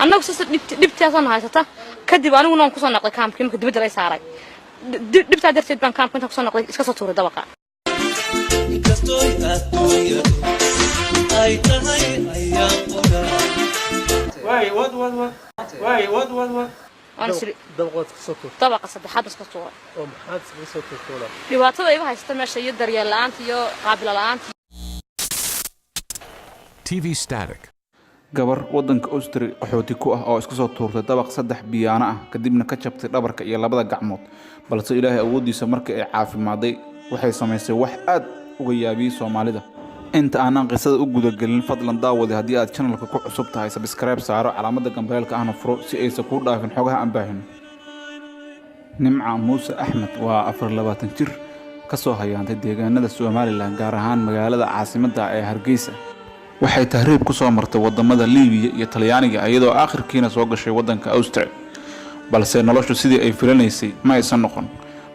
Annagu sasa dhibtaasaan haysata. Kadib aniguna waan kusoo noqday kaamkii marka dibadda lay saaray. Dhibtaa darteed baan kaamka intaan kusoo noqday iska soo tuuray dabaqa. Inkastooy adduunyadu ay tahay ayaan ogaa. Waay, wad wad wad, waay, wad wad wad. Waan isiri Dabaqaad ka soo tuurtay? Dabaqa saddexaad baan iska tuuray. Oo maxaad iskaga soo tuurtay, walaal? Dhibaatada iga haysata meesha iyo daryeel la'aanta iyo qaabilo la'aanta. TV static. Gabar waddanka Austria qaxooti ku ah oo iska soo tuurtay dabaq saddex biyaano ah, kadibna ka jabtay dhabarka iyo labada gacmood, balse Ilaahay awooddiisa markii ay caafimaaday waxay samaysay wax aad uga yaabiyey Soomaalida. Inta aanan qisada u gudagelin, fadlan daawade, haddii aad channelka ku cusub tahay, subscribe saaro, calaamada gambaleelka ahna furo si aysan kuu dhaafin xogaha aan baahino. Nimca Muuse Axmed waa 24 jir ka soo hayaantay deegaanada Somaliland, gaar ahaan magaalada caasimadda ee Hargeysa. Waxay tahriib ku soo martay wadamada Liibiya iyo Talyaaniga, iyadoo aakhirkiina soo gashay waddanka Austria. Balse noloshu sidii ay filanaysay ma aysan noqon.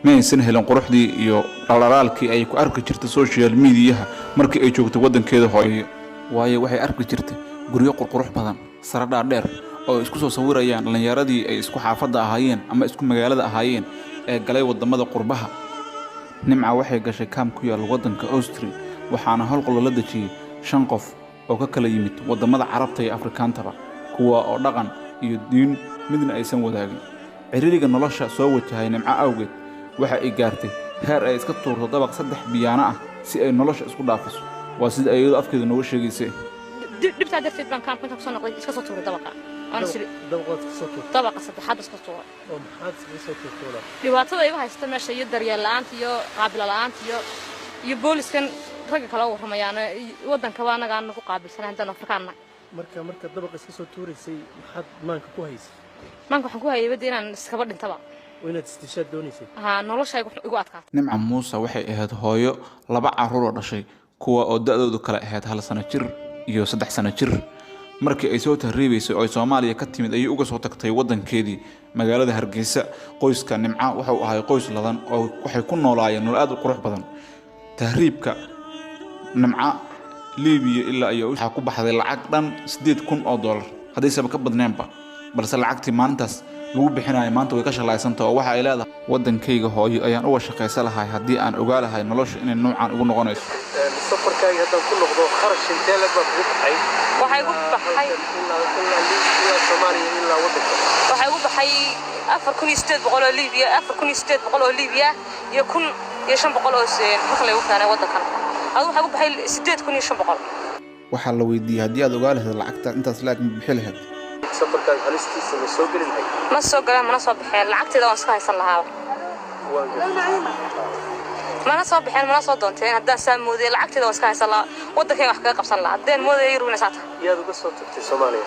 Ma aysan helin quruxdii iyo dhaldhalaalkii ay ku arki jirtay social mediaha markii ay joogtay waddankeeda hooyo, waayo waxay arki jirtay guryo qurqurux badan, sare dhaadheer oo isku soo sawirayaan dhallinyaradii ay isku xaafadda ahaayeen ama isku magaalada ahaayeen ee galay wadamada qurbaha. Nimca waxay gashay kaam ku yaal waddanka Austria, waxaana howlqal lala dejiyey shan qof oo ka kala yimid wadamada Carabta iyo Afrikaantaba, kuwa oo dhaqan iyo diin midna aysan wadaagin. Ciriiriga nolosha soo wajahay Nimco awgeed, waxa ay gaartay heer ay iska tuurto dabaq saddex biyaano ah si ay nolosha isku dhaafiso. Waa sida ay iyadoo afkeeda nooga sheegaysay. Dhibtaa darteed baan kaamka intaan kusoo noqday iska soo tuuray dabaqa. Waan isiri Dabaqaad ka soo tuurtay? Dabaqa saddexaad baan iska tuuray. Oo maxaad iskaga soo tuurtay, walaal? Dhibaatada iga haysata meesha iyo daryeel la'aanta iyo qaabilo la'aanta iyo booliskan ragga kala warramayaan. Waddankaba annaga aan nagu qaabilsanay haddaan Afrikaan nahay. Marka dabaqa iska soo tuuraysay, maxaad maanka ku haysay? Maanka waxaan ku hayay badda inaan iskaba dhintaba. Oo inaad isdishaad doonaysay? Haa, nolosha igu adkaatay. Nimca Muuse waxay ahayd hooyo laba carruur oo dhashay, kuwa oo da'doodu kale ahayd 1 sano jir iyo 3 sano jir. Markii ay soo tahriibaysay oo ay Soomaaliya ka timid ayay uga soo tagtay waddankeedii magaalada Hargeysa. Qoyska Nimca wuxuu ahay qoys ladan oo waxay ku noolaayeen nolol aad u qurux badan. Tahriibka Nimca Liibiya ilaa iyo waxaa ku baxday lacag dhan $8,000, haddaysaba ka badneenba. Balse lacagtii maalintaas lagu bixinayo maanta way ka shallaysantah, oo waxa ay leedahay: "Waddankayga hooyo ayaan uga shaqaysan lahay haddii aan ogaa lahay nolosha inay noocan ugu noqonayso." Safarkaagii haddaan ku noqdo, kharash intee le'eg baa kugu baxay? Waxaa igu baxay ilaa ilaa Soomaaliya ilaa waddanka. Waxaa igu baxay 4800 oo Liibiya, 4800 oo Liibiya iyo 1500 oo marka laygu keenay waddankan. Adu waxaa igu baxay 8500. Waxaa la weydiiyey: "Haddii aad ogaa lahayd lacagta intaas la'eg, ma bixi lahayd?" Safarkaaga halistiisa ma soo geli lahayd? Ma soo galeen, mana soo baxeen. Lacagteeda waan iska haysan lahaaba. Waan gartay. Mana soo baxeen, mana soo doonteen haddaan saa moodaya. Lacagteeda waan iska haysan lahaa, waddankayga wax kaga qabsan lahaa haddeen moodaya Yurub inay saa tahay. Yaad uga soo tagtay Soomaaliya?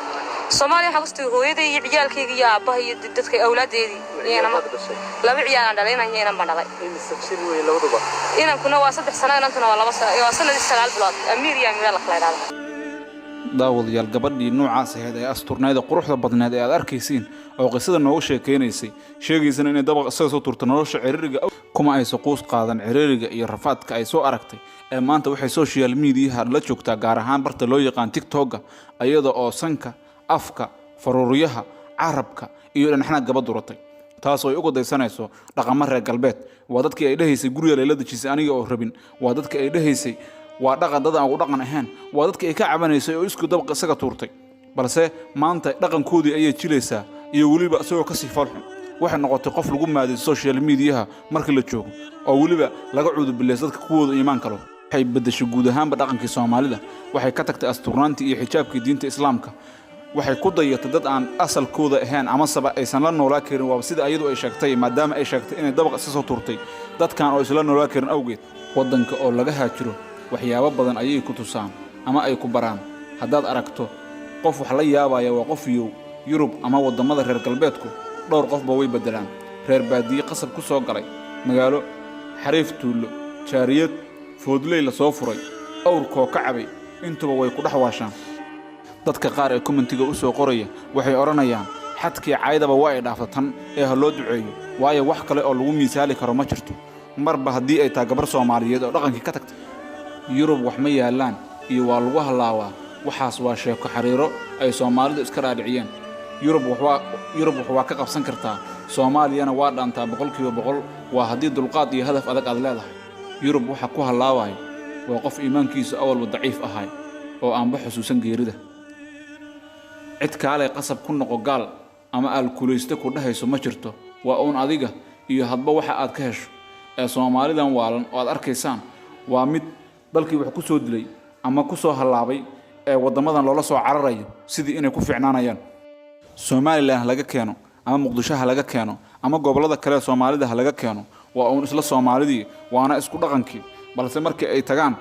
Soomaaliya waxaa kustagay hooyaday iyo ciyaalkayga iyo aabbaha iyo dadka awlaadeedii iyo inama. Yaad dhashay? Laba ciyaalaan dhalay, inan iyo inan baan dhalay. Imise jir wey labaduba? Inankuna waa 3 sano, inantuna waa 2 sano, waa sanadii 9 bilood. Amiir iyo Amiira la kala idhahda. Daawadayaal, gabadhii noocaas ahayd ee asturnayd, quruxda badneed ee aad arkaysiin oo qisada nooga sheekaynaysay, sheegaysana inay dabaq isaga soo turto nolosha ciriiriga, kuma aysa quus qaadan ciriiriga iyo rafaadka ay soo aragtay. Ee maanta waxay social mediaha la joogtaa, gaar ahaan barta loo yaqaan TikToka, iyada oo sanka, afka, faruuryaha, carabka iyo dhinaxna gaba duratay, taas oo ay uga daysanayso dhaqamo reer galbeed. Waa dadkii ay dhehaysay guriga layla dejisay aniga oo rabin, waa dadkii ay dhehaysay waa dhaqan dad aan ugu dhaqan ahayn, waa dadkii ay ka cabanaysay oo isku dabaq isaga tuurtay. Balse maanta dhaqankoodii ayay jilaysaa iyo weliba isagoo kasii falxun. Waxay noqotay qof lagu maaday social mediaha markii la joogo, oo weliba laga cuudubilayso dadka kuwooda iimaan kalo. Waxay beddeshay guud ahaanba dhaqankii Soomaalida. Waxay ka tagtay asturnaantii iyo xijaabkii diinta Islaamka. Waxay ku dayatay dad aan asalkooda ahayn amaseba aysan la noolaa karin, waaba sida ayadu ay sheegtay, maadaama ay sheegtay inay dabaq iska soo tuurtay dadkan oo isla noolaa karin awgeed. Waddanka oo laga haajiro waxyaabo badan ayay ku tusaan ama ay ku baraan. Haddaad aragto qof wax la yaabaya, waa qof yow. Yurub ama waddamada reer galbeedku dhowr qofba way beddelaan: reer baadiye qasab ku soo galay magaalo, xariif tuullo, jaariyad foodley la soo furay, awrkoo ka cabay, intuba way ku dhex waashaan. Dadka qaar ee commentiga u soo qoraya waxay odhanayaan: "Xadkii caydaba waa ay dhaafta tan, ee ha loo duceeyo," waayo wax kale oo lagu miisaali karo ma jirto marba haddii ay tahay gabar Soomaaliyeed oo dhaqankii ka tagtay. Yurub wax ma yaallaan iyo waa lagu hallaawaa, waxaas waa sheeko xariiro ay Soomaalidu iska dhaadhiciyeen. Yurub waxwaa, Yurub wax waa ka qabsan kartaa, Soomaaliyana waa dhaantaa 100%. Waa haddii dulqaad iyo hadaf adag aad leedahay. Yurub waxa ku hallaabaya waa qof iimaankiisu awalba daciif ahay oo aanba xusuusan geerida. Cid kaalay qasab ku noqo gaal ama aalkulayste ku dhahayso ma jirto. Waa uun adiga iyo hadba waxa aad ka hesho. Ee Soomaalidan waalan oo aad arkaysaan waa mid dalkii wax ku soo dilay ama ku soo hallaabay ee waddamadan loola soo cararayo sidii inay ku fiicnaanayaan. Somaliland ha laga keeno ama Muqdisho ha laga keeno ama gobollada kale ee Soomaalida ha laga keeno, waa uun isla Soomaalidii, waana isku dhaqankii. Balse markii ay tagaan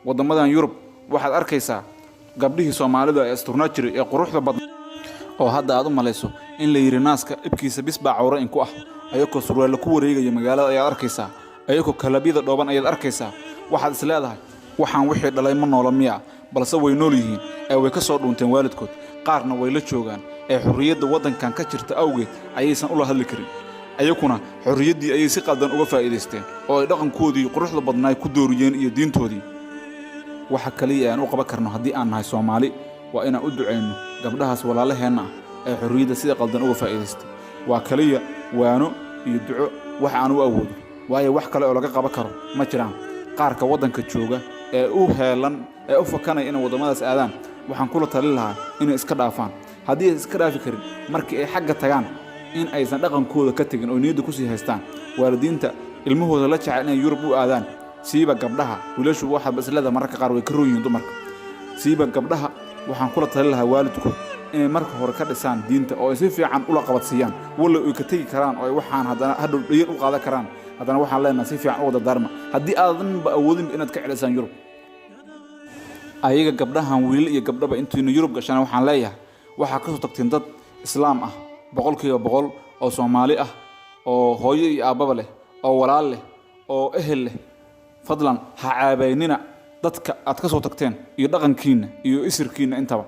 waddamadan Yurub, waxaad arkaysaa gabdhihii Soomaalida ee asturnaa jiray ee quruxda badna oo hadda aad u malayso in la yidhi naaska ibkiisa bis baa cawro inku ah, ayagoo surweello ku wareegaya magaalada ayaad arkaysaa, ayagoo kalabyada dhooban ayaad arkaysaa. Waxaad is leedahay, waxaan wixii dhalay ma noola miya? Balse way nool yihiin ee way ka soo dhuunteen waalidkood, qaarna way la joogaan ee xorriyadda waddankan ka jirta awgeed ayaysan ula hadli karin. Ayakuna xorriyaddii ayay si qaldan uga faa'iidaysteen oo ay dhaqankoodii quruxda badnaay ku dooriyeen iyo diintoodii. Waxa kaliya aan u qaban karno haddii aan nahay Soomaali waa inaan u ducayno gabdhahaas walaalaheenna ah ee xorriyadda sida qaldan uga faa'iidaystay. Waa kaliya waano iyo duco wax aan u awoodo, waayo wax kale oo laga qaban karo ma jiraan. Qaarka waddanka jooga ee u heelan ee u fakanaya inay waddamadaas aadaan, waxaan kula talin lahaa inay iska dhaafaan. Haddii aysan iska dhaafi karin, markii ay xagga tagaan in aysan dhaqankooda ka tegin oo niyadda kusii haystaan. Waalidiinta ilmahooda la jecel inay Yurub u aadaan, siiba gabdhaha, wiilashu waxaad isleda mararka qaar way ka roon yihiin dumarka, siiba gabdhaha, waxaan kula talin lahaa waalidkood inay marka hore ka dhisaan diinta oo ay si fiican ula qabadsiiyaan. Walla ay ka tegi karaan oo ay waxaan haddana hadhow dhayar u qaadan karaan, haddana waxaan leenahay si fiican u wada daarma haddii aadanba awoodinba inaad ka celisaan Yurub ayaga. Gabdhahan, wiilal iyo gabdhaba, intaynu Yurub gashana, waxaan leeyahay waxaa kasoo tagteen dad Islaam ah 100% oo Soomaali ah oo hooyo iyo aabbaba leh oo walaal leh oo ehel leh. Fadlan ha caabaynina dadka aad ka soo tagteen iyo dhaqankiinna iyo isirkiinna intaba.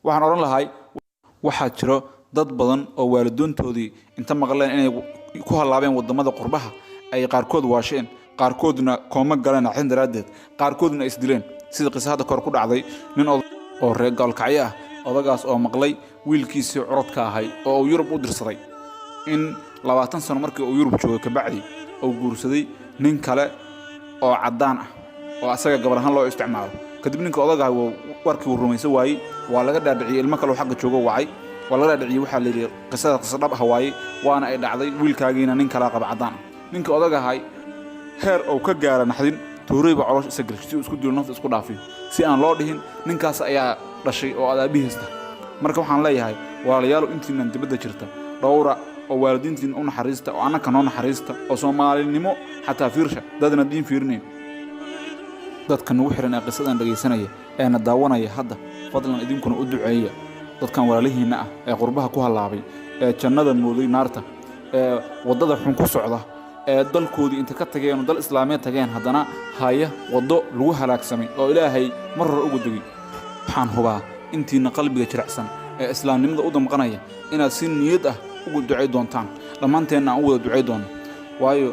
Waxaan odhan lahay, waxaa jiro dad badan oo waalidoontoodii inta maqleen inay ku hallaabeen waddamada qurbaha ay qaarkood waasheen, qaarkoodna kooma galeen axin daraaddeed, qaarkoodna isdileen, sida qisa hadda kor ku dhacday nin oo reer Gaalkacyo ah. Odagaas oo maqlay wiilkiisii curadka ahay oo uu Yurub u dirsaday in 20 sano markii uu Yurub joogay kabacdi uu guursaday nin kale oo caddaan ah oo asaga gabar ahaan loo isticmaalo. Kadib ninka odagaha warkii uu rumaysan waayey. Waa laga dhaadhiciyey. Ilmo kaleo xagga joogo wacay, waa laga dhaadhiciyey. Waxaa la yidhi qisada qiso dhab ah waaye, waana ay dhacday, wiilkaagiina nin kalaa qaba caddaan ah. Ninka odagahay heer uu ka gaara naxdin, tuuray baa caloosha isa gelshay si uu isku dilo, nafta isku dhaafiyo, si aan loo dhihin ninkaas ayaa dhashay oo aad aabbihiista. Marka waxaan leeyahay, walaalayaal, intiinan dibadda jirta dhowra oo waalidiintiina u naxariista oo annaka noo naxariista oo Soomaalinimo xataa fiirsha dadna diin fiirinayn. Dadka nagu xiran ee qisadan dhegaysanaya eena daawanaya hadda, fadlan idinkuna u duceeya dadkan walaalihiinna ah ee qurbaha ku hallaabay, ee jannada mooday naarta, ee waddada xun ku socda, ee dalkoodii inta ka tageen oo dal Islaameed tageen haddana haya waddo lagu halaagsamay oo Ilaahay mar hore ugu degay. Waxaan hubaa intiinna qalbiga jilicsan ee islaamnimada u damqanaya inaad si niyad ah ugu ducay doontaan, dhammaanteenna aan u wada ducay doono, waayo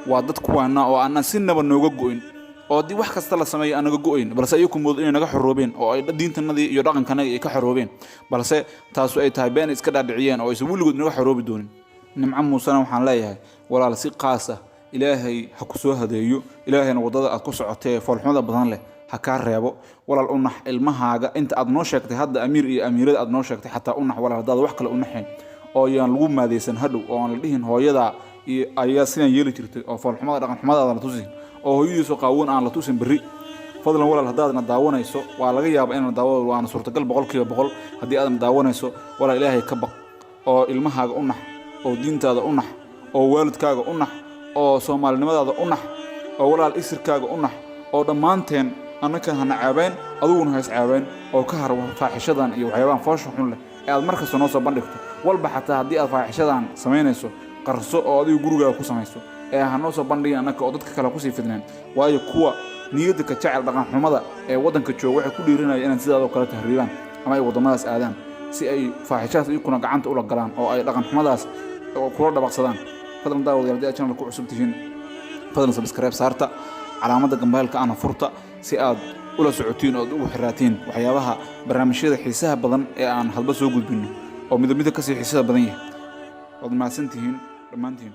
waa dad kuwaana oo aanan si naba nooga go'in oo haddii wax kasta la sameeyo aan naga go'ayn. Balse iyaku moodo inay naga xoroobeen oo ay diintanadii iyo dhaqankanagii ay ka xoroobeen, balse taasu ay tahay been iska dhaadhiciyeen oo aysan weligood naga xoroobi doonin. Nimco Muusena waxaan leeyahay, walaal, si qaas ah Ilaahay ha ku soo hadeeyo, Ilaahayna waddada aad ku socotay ee foolxumada badan leh ha kaa reebo. Walaal, u nax ilmahaaga inta aad noo sheegtay hadda, Amiir iyo Amiirada aad noo sheegtay, xataa u nax, walaal, haddaad wax kale u naxayn, oo yaan lagu maadaysan hadhow oo aan la dhihin hooyadaa iyo ayaa sidaan yeeli jirtay oo foolxumada dhaqanxumadaada la tusin oo hooyadiisu qaawan aan la tusin berri. Fadlan walaal, haddaadna daawanayso, waa laga yaabaa inaad daawo, waana suurtagal 100%. Haddii aadna daawanayso, walaal, Ilaahay ka baq oo ilmahaaga u nax oo diintaada u nax oo waalidkaaga u nax oo Soomaalinimadaada u nax oo walaal isirkaaga u nax oo dhammaanteen annaka hana caabeyn, adiguna ha iscaabeen, oo ka har faaxishadan iyo waxyaabahan foosha xun leh ee aad mar kasta noo soo bandhigto. Walba xataa haddii aad faaxishadan samaynayso, qarso oo adigu gurigaaga ku samayso ee ha noo soo bandhigin annaka oo dadka kale kusii fidneen, waayo kuwa niyadda ka jecel dhaqanxumada ee waddanka jooga waxay ku dhiirinaya inay sidaadoo kale tahriibaan ama ay waddamadaas aadaan si ay faaxishadaas iyakuna gacanta ula galaan oo ay dhaqanxumadaas kula dhabaqsadaan. Fadlan daawadayaal, haddii aad channel ku cusub tihiin, fadlan subscribe saarta, calaamadda gambaylka ana furta si aad ula socotiin oo aad ugu xiraatiin waxyaabaha barnaamijyada xiisaha badan ee aan hadba soo gudbinno. oo midba midka kasii xiisada badan yahay. Waad mahadsantihiin dhammaantiin.